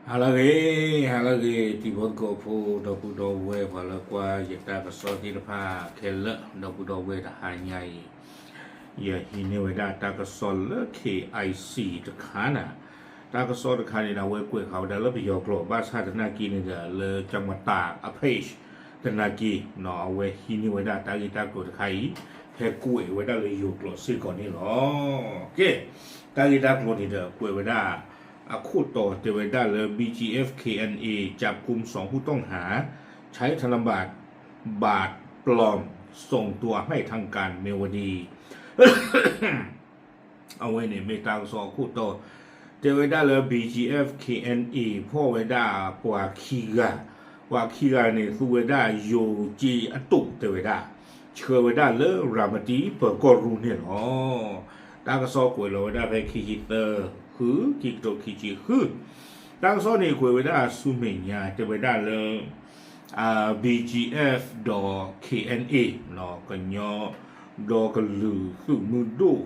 ဟါလၢအဂ့ၤ, ဟါလၢအဂ့ၤ တံၤဖိသကိးဖိ ဒီပုၢ်ဒီဝဲၢ် ပှၤလၢကွၢ်ယတၢ်ကစီၣ်သ့ၣ်တဖၣ်ခဲလၢာ် ဒီပုၢ်ဒီဝဲၢ် တဟါညါအံၤ ယဟံးန့ၢ်ဝဲဒၣ်တၢ်ကစီၣ်လၢ KIC တခါန့ၣ်, တၢ်ကစီၣ်တခါန့ၣ်ဒီး အဝဲကွဲးဃာ်ဝဲဒၣ်လၢပယီၤကျိာ် ဘၣ်ဆၣ်သနာ်က့န့ၣ်ဒီး လၢကမၤတၢ်အ page သနာ်က့ အဝဲဟံးန့ၢ်ဝဲဒၣ်တ�ၢ်ဂ့ၢ်တၢ်ကျိၤတခါအံၤ ဟဲကွဲးဝဲဒၣ်လၢယိၤကျိာ်စ့ၢ်ကီးန့ၣ်လီၤ. ကဲ, တၢ်ဂ့ၢ်တၢ်ကျိၤန့ၣ်ဒီး ကွဲးဝဲဒၣ် အခိၣ်တီတဲဝဲဒၣ်လၢ BGF KNA จับกุมสองผู้ต้องหา ใช้ธนบัตร บาทปลอม ส่งตัวให้ทางการเมียวดี အဝဲန့ၣ်မ့ၢ်တၢ်ကစီၣ်အခိၣ်တီ, တဲဝဲဒၣ်လၢ BGF KNA ဖီၣ်ဝဲဒၣ်ပှၤခံဂၤ, ပှၤခံဂၤန့ၣ် သူဝဲဒၣ်ယိၤစ့အတူးတဲဝဲဒၣ်, ဆှၢဝဲဒၣ်လၢရၤမတံပၢၤကီၢ်ရူၢ်န့ၣ်လီၤ. တၢ်ကစီၣ်ကွဲးလီၤဝဲဒၣ်ဖဲခံဆံသၢ ဃု ခံကထိခံဆံဃု, တၢ်ကစီၣ်န့ၣ်ကွဲးဝဲဒၣ်ဆူမဲာ်ညါ တဲဝဲဒၣ်လၢ BGF ဒီး KNA ကညီဒီကလုာ်သုးမုၢ်ဒိၣ်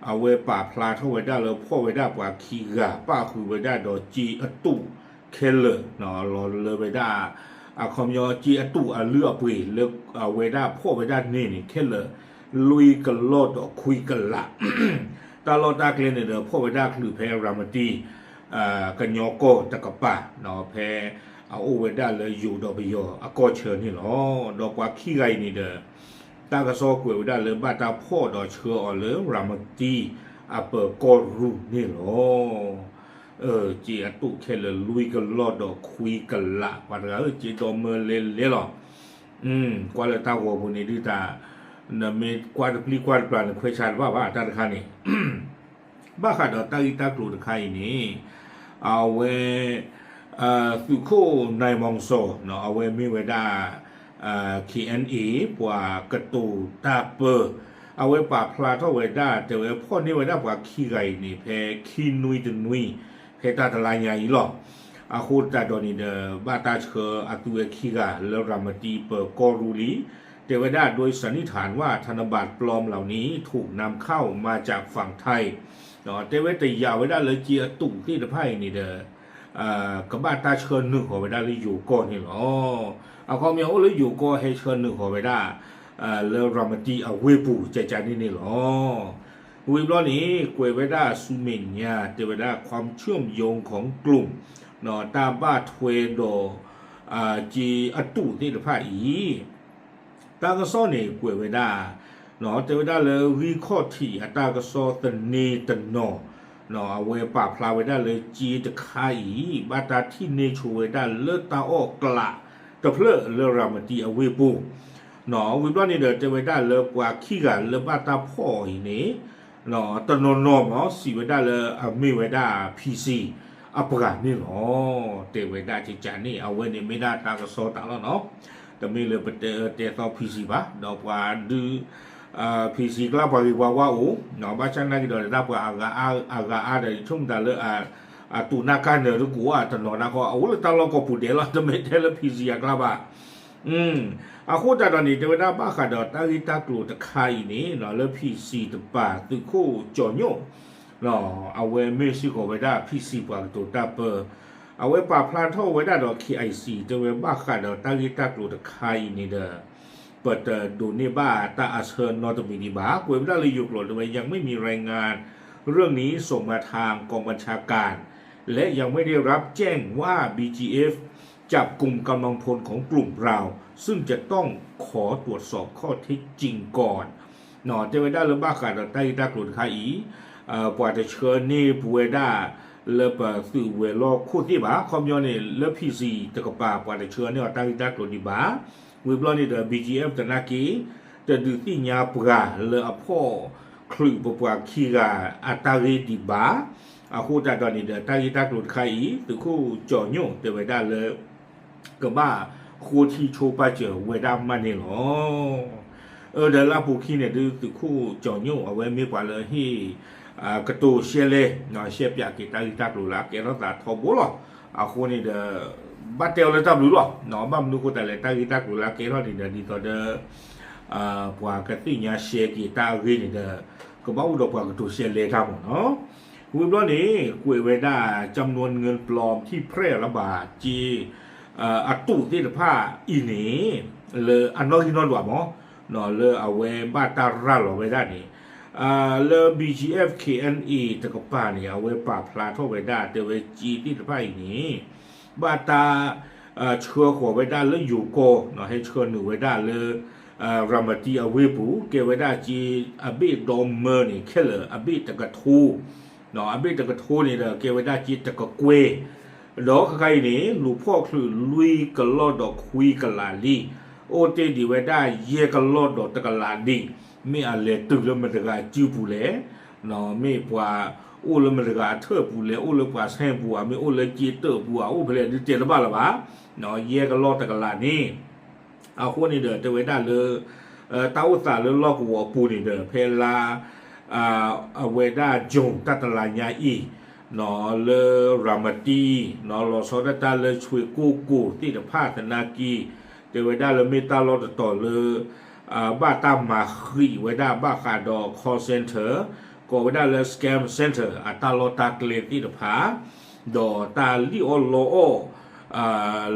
အဝဲပာ်ဖျါထီၣ်ဝဲဒၣ်လၢဖီၣ်ဝဲဒၣ်ပှၤခံဂၤ ပၣ်ဃုာ်ဝဲဒၣ်ဒီးစ့အတူးခဲလၢာ် လီၤလၢဝဲဒၣ် အခီပညီစ့အတူးအလုၢ်အပှ့ၤလၢအဝဲဒၣ်ဖီၣ်ဝဲဒၣ်န့ၣ်န့ၣ် ခဲလၢာ် လွံၢ်ကလီၢ်ဒီးခွံကလး တၢ်လီၢ်တၢ်ကျဲန့ၣ်ဒီး ဖီၣ်ဝဲဒၣ်ချုးဖဲရၤမတံ ကညီကီၢ်တကပၤ ဖဲအအိၣ်ဝဲဒၣ်လၢယိၤဒီးပယီၤအကီၢ်ဆၢန့ၣ်လီၤ. ဒီးပှၤခံဂၤအံၤန့ၣ်ဒီး တၢ်ကစီၣ်ကွဲးဝဲဒၣ်လၢဘၣ်တၢ်ဖီၣ်ဒီးဆှၢအီၤလၢရၤမတံအပၢၤကီၢ်ရူၢ်န့ၣ်လီၤ. စ့အတူးခဲလၢာ်လွံၢ်ကလီၢ်ဒီးခွံကလး ပှၤတဂၤဧၢ စ့ဒီမၢလဲလဲလီၤ. ကွၢ်လၢတၢ်ဂီၤပူၤန့ၣ်ဒုးတၢ် နမ့ၢ်ကွၢ်တပျံၤကွၢ်တပျၢ်န့ၣ် ခွဲးဆါတဘၣ်ဘၣ် တၢ်တခါန့ၣ် ဘၣ်ဃးဒီးတၢ်ဂ့ၢ်တၢ်ကျိၤတခါအံၤန့ၣ် အဝဲ သုးခိၣ်နၢၢ်မီၤစီၤ အဝဲမ့ၢ်ဝဲဒၣ် KNA ပှၤကတိၤတၢ်ပၢ အဝဲပာ်ဖျါထီၣ်ဝဲဒၣ် တဲဝဲဖီၣ်န့ၢ်ဝဲဒၣ်ပှၤခံဂၤအံၤန့ၣ် ဖဲခံနွံတနွံ ဖဲတၢ်တလါညါအံၤလီၤ. အဃိသတးဒီးန့ၣ်ဒီး ဘၣ်တၢ်ဆှၢအသုဝဲခံဂၤလၢရၤမတံပၢၤကီၢ်ရူၢ်လံ. တဲဝဲဒၣ် โดยสันนิษฐานว่าธนบัตรปลอมเหล่านี้ถูกนำเข้ามาจากฝั่งไทย တဲဝဲတယာ်ဝဲဒၣ်လၢစ့အတူးသ့ၣ်တဖၣ်အံၤန့ၣ်ဒီး ကဘၣ်တၢ်ဆှၢနုာ်ဃီၤဝဲဒၣ်လၢယိၤကီၢ်န့ၣ်လီၤ. အခီပညီအိၣ်လၢယိၤကီၢ်ဟဲဆှၢနုာ်ဃီၤဝဲဒၣ် လၢရၤမတံအဝ့ၢ်ပူၤ ကကန့ၣ်န့ၣ်လီၤ. ဝံၤဘျီန့ၣ် ကွဲးဝဲဒၣ်ဆူမဲာ်ညါ တဲဝဲဒၣ် ความเชื่อมโยงของกลุ่ม တၢ်ဘၣ်ထွဲဒီး စ့အတူးသ့ၣ်တဖၣ်အံၤ တၢ်ကစီၣ်န့ၣ်ကွဲးဝဲဒၣ် တဲဝဲဒၣ်လၢဂံၢ်ခီၣ်ထံးအတၢ်ကစီၣ်သန့တနီၤ အဝဲပာ်ဖျါဝဲဒၣ်လၢစ့တခါအံၤ ဘၣ်တၢ်ထံၣ်န့ၢ်ဆိဝဲဒၣ်လၢတၢ်အီၣ်ကျးတဖျၢၣ်လၢရၤမတံအဝ့ၢ်ပူၤ ဝံၤဘျီန့ၣ်ဒီး တဲဝဲဒၣ်လၢပှၤခံဂၤလၢဘၣ်တၢ်ဖီၣ်အီၤအံၤန့ၣ် တနီၤနီၤမ့ၢ်စံးဝဲဒၣ်လၢအမ့ၢ်ဝဲဒၣ် PC အပှၤန့ၣ်လီၤ. တဲဝဲဒၣ်ကကန့ၣ် အဝဲန့ၣ်မ့ၢ်ဒၣ်တၢ်ကစီၣ်တၢ်လီၤနီၤ. တမ့ၢ်လၢပတဲအၢတဲသီ PC ဘၣ်, ဒီးပှၤဒုး PC ကျါပှၤဂ့ၤပှၤဝါအိၣ်, ဘၣ်ဆၣ်နာ်က့ၤဒီးတၢ်ပှၤအဂၤအါ အဂၤအါဒီး ယဆိကမိၣ်တၢ်လၢ အတူးနၢ်ကါနၢၤတကူာ်အတနီၤနၢ်ကီ အအိၣ်လၢတၢ်လီၢ်ကိးပူၤဒဲးလီၤ, တမ့ၢ်ထဲလၢ PC အကျါဘၣ်. အဃိသတးဒီးန့ၣ် တဲဝဲဒၣ်ဘၣ်ဃးဒီးတၢ်ဂ့ၢ်တၢ်ကျိၤတခါအံၤန့ၣ် လၢ PC တပၤ သုးခိၣ်ကၠီၤညိၣ် အဝဲမ့ၢ်စ့ၢ်ကီးဝဲဒၣ် PC ပှၤကတိၤတၢ်ပၢ အဝဲပာ်ဖျါထီၣ်ဝဲဒၣ်ဒီး KIC တဲဝဲဘၣ်ဃးဒီးတၢ်ဂ့ၢ်တၢ်ကျိၤတခါအံၤန့ၣ်ဒီး ပတဒိးန့ၢ်ဘၣ်တၢ်အဆၢနီတမံၤဒံးဘၣ်. ကွဲးဝဲဒၣ်လၢယိၤကျိာ်တဲဝဲ ยังไม่มีรายงานเรื่องนี้ส่งมาทางกองบัญชาการ และยังไม่ได้รับแจ้งว่า BGF จับกุมกำลังพลของกลุ่มเรา ซึ่งจะต้องขอตรวจสอบข้อเท็จจริงก่อน တဲဝဲဒၣ်လၢဘၣ်ဃးဒီးတၢ်ဂ့ၢ်တၢ်ကျိၤတခါအံၤ ပှၤတဆှၢန့ၢ်ပဝဲဒၣ်လၢပသုးဝဲၤလီၢ်ခိၣ်သ့ၣ်ဘၣ်. ခီပညီန့ၣ် လၢ PC တကပၤ ပှၤတဆှၢန့ၢ်အီၤတၢ်ဂ့ၢ်တၢ်ကျိၤဒံးဘၣ်. ဝံၤဘျီန့ၣ်ဒီး BGF သနာ်က့ တဒုးသ့ၣ်ညါပှၤလၢအဖီၣ်ချုးပပှၤခံဂၤအတၢ်ဂ့ၢ်ဒံးဘၣ်. အဃိသတးဒီးန့ၣ်ဒီး တၢ်ဂ့ၢ်တၢ်ကျိၤတခါအံၤ သုးခိၣ်ကၠီၤညိၣ်တဲဝဲဒၣ်လၢ ကဘၣ်ဃိထံဆိပာ်စၢၤဝဲဒၣ်မးန့ၣ်လီၤ. အၢ ဒီးလၢအပူၤခံန့ၣ်ဒုး သုးခိၣ်ကၠီၤညိၣ် အဝဲမ့ၢ်ပှၤလၢဟ့ၣ် ကတိၤရှဲလဲၣ် ရှဲပၠးက့ၤတၢ်ဂ့ၢ်တၢ်ကျိၤလၢအကဲထီၣ်သးထီဘိလီၤ. အဃိန့ၣ်ဒီး ဘၣ်တဲအီၤလၢတၢ်ဘျုးလီၤ. ဘၣ်မနုၤအဃိသတးလဲၣ် တၢ်ဂ့ၢ်တၢ်ကျိၤလၢအကဲထီၣ်န့ၣ်ဒီး ဒ်သိးဒီး ပှၤကသ့ၣ်ညါရှဲက့ၤတၢ်အဂ့ၢ်န့ၣ်ဒီး ကဘၣ်အိၣ်ဒီးပှၤကတိၤရှဲလဲၣ်တၢ်မ့ၢ်နီၤ. ဝံၤဘျီန့ၣ် ကွဲးဝဲဒၣ် จำนวนเงินปลอมที่แพร่ระบาด က့ အတူးသ့ၣ်တဖၣ်အံၤန့ၣ် လၢအနီၣ်ဂံၢ်နီၣ်ဒွးမး လၢအဝဲဘၣ်တၢ်ရၤလီၤဝဲဒၣ်န့ၣ် လၢ ဘီ ကၠံ အ့ ဖ် ခ့ အၣ် အ့ တကပၤန့ၣ် အဝဲပာ်ဖျါထီၣ်ဝဲဒၣ် တဲဝဲက့သ့ၣ်တဖၣ်အံၤန့ၣ် ဘၣ်တၢ် ဆှၢဃီၤဝဲဒၣ်လၢယိၤကီၢ် ဟဲဆှၢနုာ်ဝဲဒၣ်လၢ ရၤမတံအဝ့ၢ်ပူၤ ကဲဝဲဒၣ်က့အဘ့ၣ်ဒီမၢန့ၣ် ခဲလၢာ်အဘ့ၣ်တကထိ အဘ့ၣ်တကထိန့ၣ်ဒီး ကဲဝဲဒၣ်က့တကကွဲၢ် ဒီးခဲခါအံၤန့ၣ် လူၤဖီၣ်ချုးလွံၢ်ကလီၢ်ဒီးခွံကလးလံ, အိၣ်တ့ၢ်ဒံးဝဲဒၣ်ယဲၢ်ကလီၢ်ဒီးတကလးဒံး, မ့ၢ်အလဲၤတုၤလၢမတၤတဂၤစုပူၤလဲၣ်, မ့ၢ်ပှၤအိၣ်လၢမတၤတဂၤအထၢၣ်ပူၤလဲၣ်, အိၣ်လၢပှၤဆဲပူၤဧါ, မ့ၢ်အိၣ်လၢက့တၢၣ်ပူၤဧါ, အိၣ်ဖဲလဲၣ်ဒုးတဲတဘၣ်လၢၤဘၣ်, ယဲၢ်ကလီၢ်တကလးန့ၣ် အဃိန့ၣ်ဒီး တဲဝဲဒၣ်လၢ တၢ်အိၣ်သးလၢလီၢ်ကဝီၤအပူၤန့ၣ်ဒီး ဖဲလါ အဝဲဒၣ် June တၢ်တလါညါအံၤ လၢရၤမတံ လီၤဆီဒၣ်တၢ်လၢဆွ့ကိၢ်ကိၤသ့ၣ်တဖၣ်သနာ်က့ တဲဝဲဒၣ်လၢမ့ၢ်တၢ်လီၢ်တတီၤလၢ ဘၣ်တၢ်မၤဃံးဝဲဒၣ်ဘၣ်ဃးဒီး call center ကိးဝဲဒၣ်လၢ scam center အတၢ်လီၢ်တၢ်ကျဲသ့ၣ်တဖၣ် ဒီးတၢ်လံၣ်အီၣ်လီအီၣ်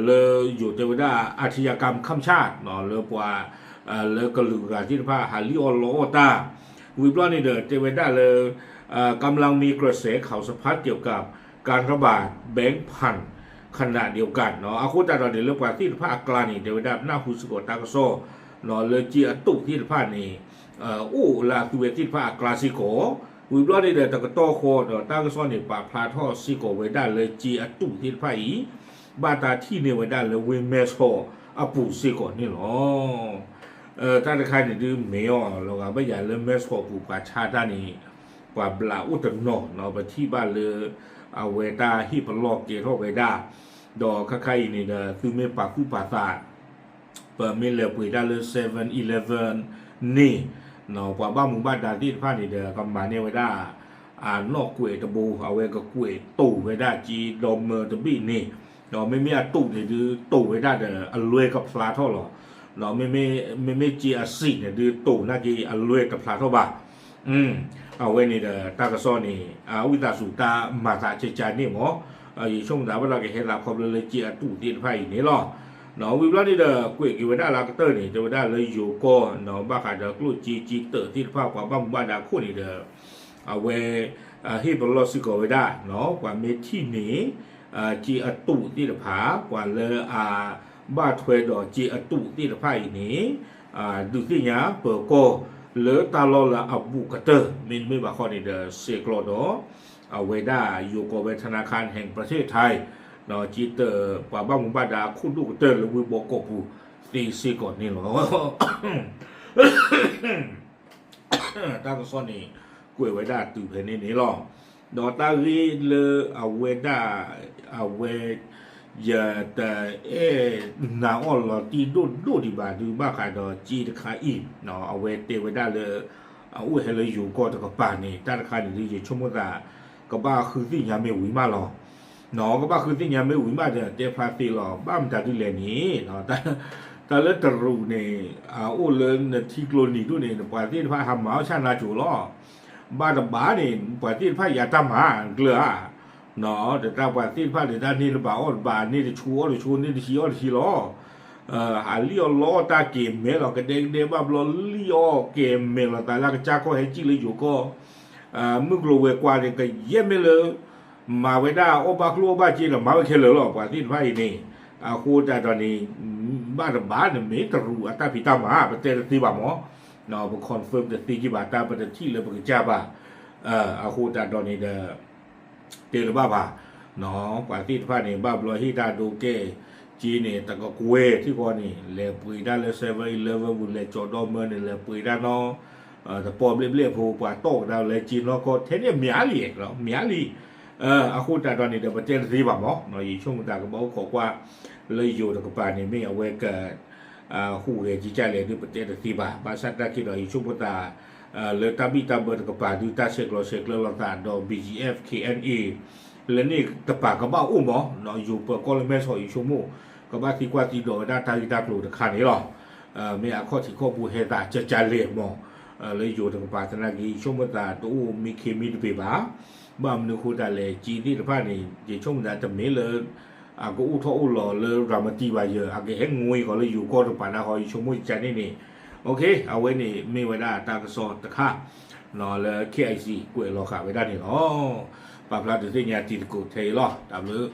လၢယိၤတဲဝဲဒၣ် อาชญากรรมข้ามชาติ လၢပှၤ လၢကလုာ်ဂၤသ့ၣ်တဖၣ် ဟးလံၣ်အီၣ်လီအီၣ်တၢ်, ဝံၤဘျီန့ၣ်ဒီး တဲဝဲဒၣ်လၢ กำลังมีกระแสข่าวสะพัดเกี่ยวกับการระบาดแบงค์พันขณะเดียวกัน အဃိသတးဒီးန့ၣ် လၢပှၤသ့ၣ်တဖၣ်အကျါန့ၣ် တဲဝဲဒၣ်ပနၢ်ဟူစ့ၢ်ကီးတၢ်ကစီၣ် လၢက့အတူးသ့ၣ်တဖၣ်န့ၣ် အိၣ်လၢအသုဝဲသ့ၣ်တဖၣ်အကျါစ့ၢ်ကီး, ဝံၤဘျီန့ၣ်ဒီး တကတီၢ်ဃီဒီးတၢ်ကစီၣ်န့ၣ် ပာ်ဖျါထီၣ်စ့ၢ်ကီးဝဲဒၣ်လၢက့အတူးသ့ၣ်တဖၣ်အံၤ ဘၣ်တၢ်ထံၣ်န့ၢ်ဝဲဒၣ်လၢဝ့ၢ်မဲၢ်ဆီးအပူၤစ့ၢ်ကီးန့ၣ်လီၤ. တၢ်တခါန့ၣ်ဒုးမ့ၢ်အီၤလီၤဂာ်ဘၣ်ယၤလၢမဲၢ်ဆီးပူၤပှၤဆါတၢ်န့ၣ် ပှၤဘျးအိၣ်တနီၤ ပထံၣ်ဘၣ်လၢ အဝဲတၢ်ဟ့ၣ်ပလီၢ်ကဲထီၣ်ဝဲဒၣ်, ဒီးခါခါအံၤန့ၣ်ဒီး သုမ့ၢ်ပာ်သူၣ်ပာ်သး ပမ့ၢ်လဲၤပှ့ၤတၢ်လၢ seven eleven န့ၣ် ပှၤဘၣ်မူဘၣ်ဒါသ့ၣ်တဖၣ်န့ၣ်ဒီး ကမၤန့ၢ်ဝဲဒၣ် အနီၣ်ကွဲးတဘိ အဝဲကကွဲးတိာ်ဝဲဒၣ်က့ဒီမၢတဘ့ၣ်န့ၣ်, ဒီးမ့မ့ၢ်အတူးန့ၣ်ဒုးတိာ်ဝဲဒၣ်ဒီးအလွဲၢ်ကဖျါထီၣ်လီၤ. မ့မ့ၢ် မ့မ့ၢ်က့အစံးန့ၣ်ဒုးတိာ်နာ်က့အလွဲၢ်တဖျါထီၣ်ဘၣ်. အဝဲန့ၣ်ဒီးတၢ်ကစီၣ်န့ၣ် အဝံသးစူၤတၢ်မၤသးကကါန့ၣ်မး, ယဆိကမိၣ်သးဘၣ်ဒီးကဟဲသးခီဖျိလၢက့အတူးသ့ၣ်တဖၣ်အံၤန့ၣ်လီၤ. ဝံၤဘျီန့ၣ်ဒီး ကွဲးက့ၤဝဲဒၣ်လၢအကတၢၢ်န့ၣ် တဲဝဲဒၣ်လၢယိၤကီၢ် ဘၣ်ဃးဒီးကျိၣ်စ့က့တၢးသ့ၣ်တဖၣ် ပှၤဘၣ်မူဘၣ်ဒါခိၣ်န့ၣ်ဒီး အဝဲ ဟ့ၣ်ပလီၢ်စ့ၢ်ကီးဝဲဒၣ် ပှၤမ့ၢ်ထံၣ်န့ၣ် က့အတူးသ့ၣ်တဖၣ် ပှၤလၢအဘၣ်ထွဲဒီးက့အတူးသ့ၣ်တဖၣ်အံၤန့ၣ် ဒုးသ့ၣ်ညါပၢၤကီၢ်လၢတၢ်လီၢ်လၢအဘူးကတၢၢ် မ့တမ့ၢ်ဘၣ်ဃီန့ၣ်ဒီး ဆဲးကျိးဒီး အဝဲဒၣ်ယိၤကိးဝဲ ธนาคารแห่งประเทศไทย က့တၢးပှၤဘၣ်မူဘၣ်ဒါခိၣ်ဒိၣ်ကတၢၢ်လၢဝ့ၢ်ဘီကီၢ်ပူၤသ့စ့ၢ်ကီးန့ၣ်လီၤ. တၢ်ကစီၣ်န့ၣ် ကွဲးဝဲဒၣ်တုၤဖဲန့ၣ်န့ၣ်လီၤ. ဒီးတၢ်ဂ့ၢ်လၢအဝဲဒၣ် အဝဲ ယတအဲၣ်နာ်အီၣ်လီၤတံၢ်ဒိၣ်ဒိၣ်ဒံးဘၣ်ဒုးဘၣ်ဃးဒီးက့တခါအံၤ အဝဲတဲဝဲဒၣ်လၢ အအိၣ်ဟဲလၢယိၤကီၢ်တကပၤန့ၣ် တၢ်တခါန့ၣ်ဒုးယဆိကမိၣ်သး ကဘၣ်ဃုသ့ၣ်ညါမ့ၢ်ဝံၤမးလီၤ. ကဘၣ်ဃုသ့ၣ်ညါမ့ၢ်ဝံၤမးဒီး တဲဖျါသ့လီၤ ဘၣ်မတၤဒုးလဲၣ်န့ၣ် တၢ်လၢတရူးန့ၣ် အအိၣ်လၢနထံကျိနံၤဒိၣ်န့ၣ် ပှၤသ့ၣ်တဖၣ်ဟးမၤအီၣ်ဆၣ်နါကိၤလီၤ. ဘၣ်တဘၣ်န့ၣ် ပှၤသ့ၣ်တဖၣ်ယၤတၢ်မၤကျၢၤဧါ တၢ်ပှၤသ့ၣ်တဖၣ်န့ၣ် တၢ်န့ၢ်တဘၣ်အီၣ်တဘၣ် န့ၢ်တဆူအီၣ်တဆူ န့ၢ်တဆံးအီၣ်တဆံးလီၤ. ဟးလံၣ်အီၣ်လီအီၣ်တၢ်က့ၤမဲာ်လီၤ ကဒဲကဒဲဘၣ်ဘျီလံၣ်အီၣ်က့ၤမဲာ်လီၤသးလၢကစၢ်ခီၣ်ဟဲကံၣ်လၢယိၤကီၢ် မုၢ်ကျိၤဝဲၤကွာ်န့ၣ် ကယဲၢ်မ့ၢ်လၢ မၤဝဲဒၣ်အီၣ်ဘၣ်ကျိၣ်အီၣ်ဘၣ်စ့ဒီး မၤဝဲခဲလၢာ်လီၤ ပှၤသ့ၣ်တဖၣ်အံၤန့ၣ်. အဃိသတးဒီးန့ၣ် ဘၣ်တဘၣ်န့ၣ်မ့ၢ်တရူးအတၢ်ဖံးတၢ်မၤ ပတဲတသ့ဘၣ်မး ပ confirm တသ့က့ၤဘၣ် တၢ်ပတထံၣ်လၢပကစၢ်ဘၣ်. အဃိသတးဒီးန့ၣ်ဒီး တဲတဘၣ်ဘၣ် ပှၤသ့ၣ်တဖၣ်န့ၣ် ဘၣ်ဘျီဟ့ၣ်တၢ်ဒိကဲၣ်က့န့ၣ် တကကွဲၢ်ထံၣ်ဃီန့ၣ် လဲၤပှ့ၤတၢ်လၢ seven eleven ပူၤ လဲၤကၠီၤဒီမၢန့ၣ် လဲၤပှ့ၤတၢ်နီၤ တပီၣ်ဘျဲၣ်ဘျဲၣ်ဖိ ပှၤတီၢ်ကဒါလၢက့နီၢ်ကီၢ် ထဲန့ၣ်မ့ၢ်အါလံ မ့ၢ်အါလံ. အဃိသတးဒီးန့ၣ်ဒီး ပတဲတသ့ဘၣ်မး ယဆိကမိၣ်သးကဘၣ်အိၣ်ခိးကွၢ်လၢယိၤတကပၤန့ၣ် မ့ၢ်အဝဲက ဟူးဂဲၤကကၢ်လဲၣ်ဒုး ပတဲတသ့ဘၣ်. ဘၣ်ဆၣ်တၢ်က့ဒီး ယဆိကမိၣ်သး လၢတၢ်ဘံၣ်တၢ်ဘၢတကပၤဒုး တၢ်ဆဲးကျိးဆဲးကျၢလိာ်သးဒီး ဘီကၠံအ့ၣ်ဖ် ခ့ၣ်အဲၣ်အ့ၣ် လၢန့ၣ်တပၤကဘၣ်အိၣ်မး ယိၤပၢၤကီၢ်လၢမဲၢ်ဆီး ယဆိကမိၣ် ကဘၣ်သံကွၢ်သံဒိးဝဲဒၣ်တၢ်ဂ့ၢ်တၢ်ကျိၤတခါန့ၣ်လီၤ. မ့ၢ်အခီၣ်ထံးခီၣ်ဘိဟဲသးကကၢ်လဲၣ်မး လၢယိၤတကပၤသနာ်က့ ယဆိကမိၣ်သးတအိၣ်မံခ့မံတပ့ၤဘၣ်. ဘၣ်မနုၤအဃိသတးလဲၣ် ကၠံသ့ၣ်တဖၣ်န့ၣ် ယဆိကမိၣ်သးတမ့ၢ်လၢ အကအိၣ်ထီၣ်အိၣ်လီၤလၢရၤမတံဘၣ်ယၤ အကဟဲငွ့ကီၤလၢယိၤကီၢ်တပၤဒၣ်ဃီ ယဆိကမိၣ်ကန့ၣ်န့ၣ် အဝဲန့ၣ်မ့ၢ်ဝဲဒၣ်တၢ်ကစီၣ်တခါ လၢ KIC ကွဲးလီၤဃာ်ဝဲဒၣ်န့ၣ်လီၤ. ပာ်ဖျါဒုးသ့ၣ်ညါတံၤသကိးထဲအံၤလီၤ. တၢ်ဘျုး